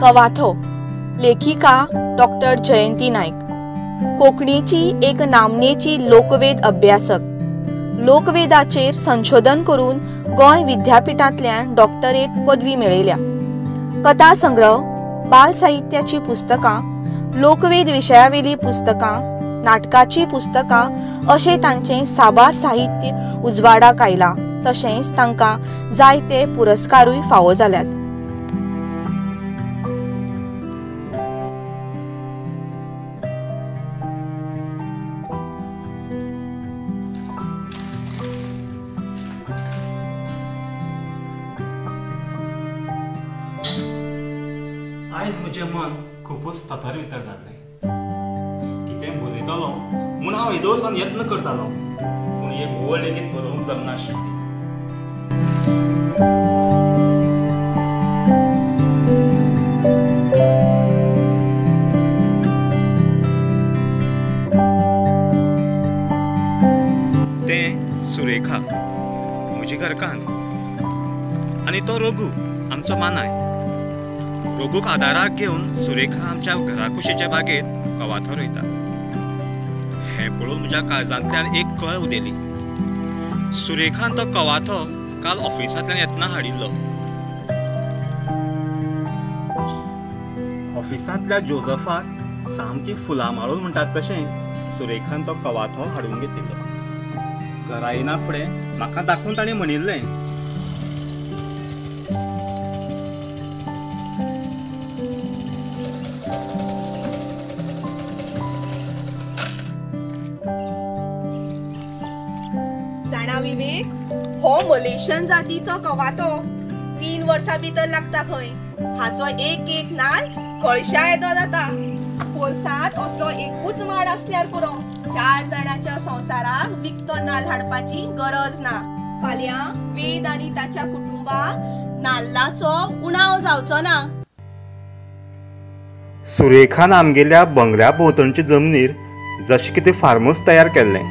कवाथो, लेखिका डॉक्टर जयंती नायक. कोंकणीची एक नामनेची लोकवेद अभ्यासक. लोकवेदाचेर संशोधन करून गोंय विद्यापीठांतल्यान डॉक्टरेट पदवी मेळयल्या. कथा संग्रह, बाल साहित्याची पुस्तकां, लोकवेद विशयावेली पुस्तकां, नाटकाची पुस्तकां अशें तांचें साबार साहित्य उजवाडाक आयलां. तशेंच तांकां जायते पुरस्कारूय फावो जाल्यात. आयज म्हजें मन खुबूच थतर वितर जाल्लें. कितें बरयतलो म्हूण हांव येदोळसान यत्न करतालो, पूण एक ओळ लेगीत बरोवंक जमनाशिल्ली. तें सुरेखा म्हजी घरकान्न आनी तो रघू आमचो मानाय. रघूक आदाराक घेवन सुरेखा आमच्या घरा कुशीच्या बागेंत कवाथो रोयता. हें पळोवन म्हज्या काळजांतल्यान एक कळ उदेली. सुरेखान तो कवाथो काल ऑफिसांतल्यान येतना हाडिल्लो. ऑफिसांतल्या जोजफाक सामकी फुलां माळून म्हणटात तशें सुरेखान तो कवाथो हाडून घेतिल्लो. घरा येना फुडें म्हाका दाखोवन ताणें म्हणिल्लें, जाणा विवेक, हो मलेशियन जातीचो कवाथो 3 वर्सां भितर लागता खंय. हाचो एक एक नाल कळशा येदो जाता. पोरसांत असलो एकूच माड आसल्यार पुरो, 4 जाणांच्या संवसाराक विकतो नाल हाडपाची गरज ना. फाल्यां वेद आनी ताच्या कुटुंबाक नाल्लाचो उणाव जावचो ना. सुरेखान आमगेल्या बंगल्या भोंवतणचे जमनीर जशें कितें फार्मूच तयार केल्लें.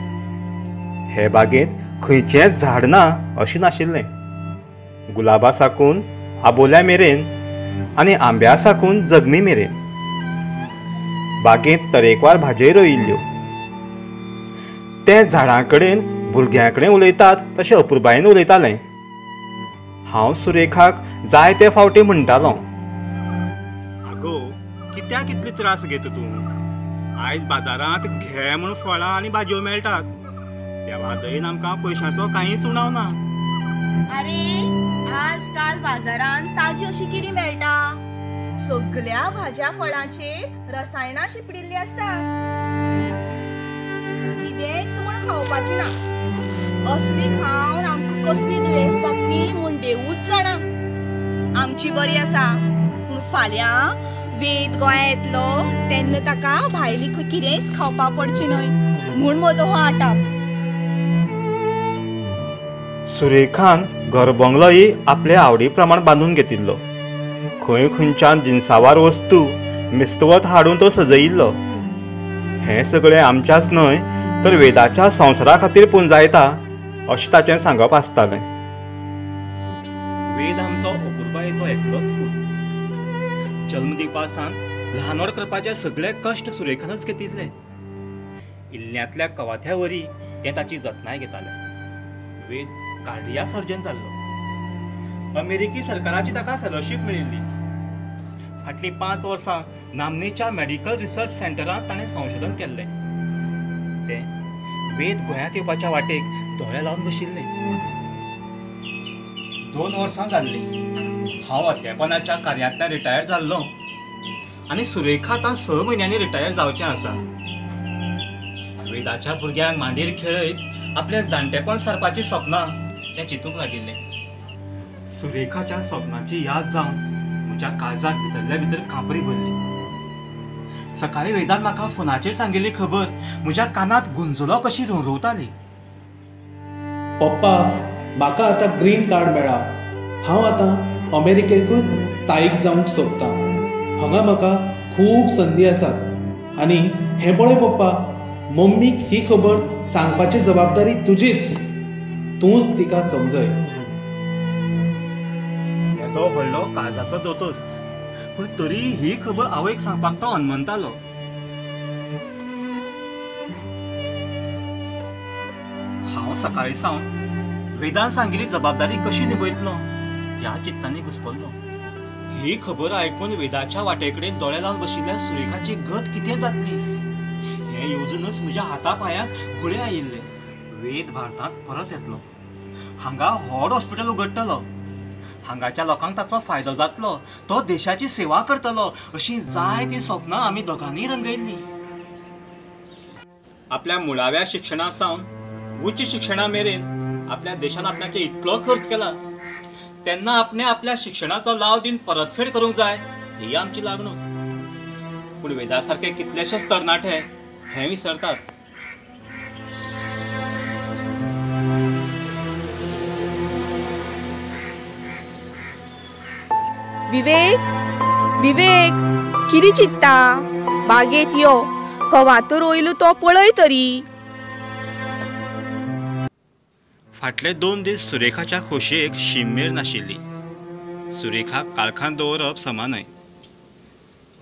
हे बागेंत खंयचेंच झाड ना अशें नाशिल्लें. गुलाबा साकून आबोल्या मेरेन आनी आंब्या साकून जगमी मेरेन बागेंत तरेकवार भाजयो रोयिल्ल्यो. ते झाडां कडेन भुरग्यां कडेन उलयतात तशें अपुरबायेन उलयतालें. हांव सुरेखाक जायते फावटी म्हणटालो, आगो कित्याक इतले त्रास घेता तूं? आयज बाजारांत घे म्हूण फळां आनी भाजयो मेळटात. देवा दयेन आमकां पयशांचो कांयच उणाव ना. अरे आजकाल बाजारांत ताजी अशी कितें मेळटा? सगळ्या भाज्या फळांचेर रसायनां शिंपडिल्लीं आसतात. कितेंच म्हूण खावपाचें ना. असली खावन आमकां कसली दुयेंस जातली म्हूण देवूच जाणा. आमची बरी आसा, पूण फाल्यां वेद गोंया येतलो तेन्ना ताका भायली कितेंच खावपाक पडचें न्हय म्हूण म्हजो हो आटाप. सुरेखान घरबंगलोय आपले आवडी प्रमाण बांदून घेतिल्लो. खंय खंयच्यान जिनसावार वस्तू मिस्तवत हाडून तो सजयिल्लो. हें सगळें आमच्याच न्हय तर वेदाच्या संवसारा खातीर पुंजायता अशें ताचें सांगप आसतालें. वेद आमचो अपुरबायेचो एकलोच पूत. जल्म दिवपा सावन ल्हान व्हड करपाचे सगळे कश्ट सुरेखानच घेतिल्ले. इल्ल्यांतल्या कवाथ्या वरी तें ताची जतनाय घेतालें. वेद कार्डियाक सर्जन जाल्लो. अमेरिकी सरकाराची ताका फेलोशीप मेळिल्ली. फाटलीं 5 वर्सां नामनेच्या मेडिकल रिसर्च सेंटरांत ताणें संशोधन केल्लें. तें वेद गोंयांत येवपाच्या वाटेक दोळे लावन बशिल्लें. 2 वर्सां जाल्लीं हांव अध्यापनाच्या कार्यांतल्यान रिटायर जाल्लो आनी सुरेखा आतां 6 म्हयन्यांनी रिटायर जावचें आसा. वेदाच्या भुरग्यांक मांडयेर खेळयत आपलें जाणटेपण सारपाचीं सपनां तें चिंतूंक लागिल्लें. सुरेखाच्या सपनाची याद जावन म्हज्या काळजाक भितरल्या भितर कांपरी भरली. सकाळीं वेदान म्हाका फोनाचेर सांगिल्ली खबर म्हज्या कानांत गुंजलो कशी रुंरवताली. पप्पा, म्हाका आतां ग्रीन कार्ड मेळ्ळा. हांव आतां अमेरिकेकूच स्थायीक जावंक सोदतां. हांगा म्हाका खूब संदी आसात. आनी हें पळय पप्पा, मम्मीक ही खबर सांगपाची जबाबदारी तुजीच. तूंच तिका समजय. येदो व्हडलो काळजाचो दोतोर पूण तरी ही खबर आवयक सांगपाक तो अनमनतालो. हांव सकाळी सावन वेदान सांगिल्ली जबाबदारी कशी निभयतलो ह्या चित्तांनी घुसपल्लो. ही खबर आयकून वेदाच्या वाटेकडेन दोळे लावन बशिल्ल्या सुरेखाची गत कितें जातली हें येवजूनच म्हज्या हाता पांयांक गुळे आयिल्ले. वेद भारतांत परत येतलो, हांगा व्हड हॉस्पिटल उगडटलो, हांगाच्या लोकांक ताचो फायदो जातलो, तो देशाची सेवा करतलो अशी जायतीं सपनां आमी दोगांनी रंगयल्लीं. आपल्या मुळाव्या शिक्षणा सावन उच्च शिक्षणा मेरेन आपल्या देशान आपल्याचेर इतलो खर्च केला तेन्ना आपणे आपल्या शिक्षणाचो लाव दिवन परतफेड करूंक जाय ही आमची लागणूक. पूण वेदा सारके कितलेशेच तरणाटे हें विसरतात. विवेक, विवेक, कितें चिंत्ता? बागेत यो, कवाथो रोयलो तो पळय तरी. फाटले 2 दीस सुरेखाच्या खोशयेक शीममेर नाशिल्ली. सुरेखाक काळखांत दवरप समा न्हय,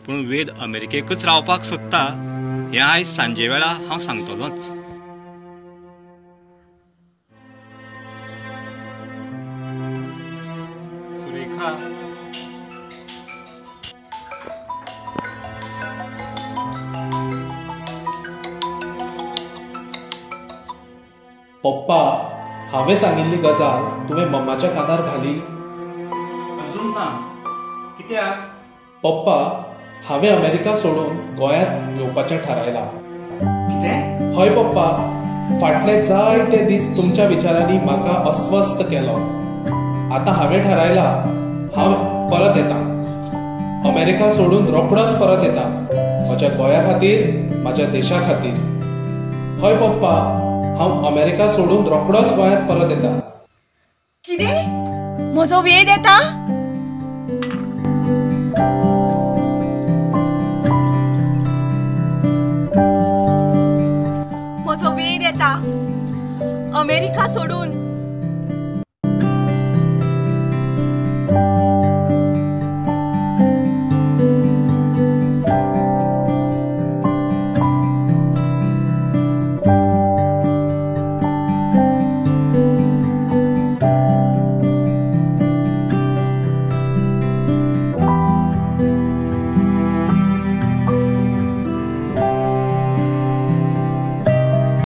पूण वेद अमेरिकेकच रावपाक सोदता हें आयज सांजे वेळा हांव सांगतलोच. सुरेखा, पप्पा, हांवें सांगिल्ली गजाल तुवें मम्माच्या कानार घाली? अजून ना. कित्याक? पप्पा, हांवें अमेरिका सोडून गोंयांत येवपाचें थारायलां. कितें? हय पप्पा, फाटले जायते दीस तुमच्या विचारांनी म्हाका अस्वस्थ केलो. आतां हांवें थारायलां, हांव परत येता, अमेरिका सोडून रोखडोच परत येता, म्हज्या गोंया खातीर, म्हज्या देशा खातीर. हय पप्पा, हांव अमेरिका सोडून रोखडोच गोंयांत परत येता. कितें? म्हजो वेद येता? म्हजो वेद येता अमेरिका सोडून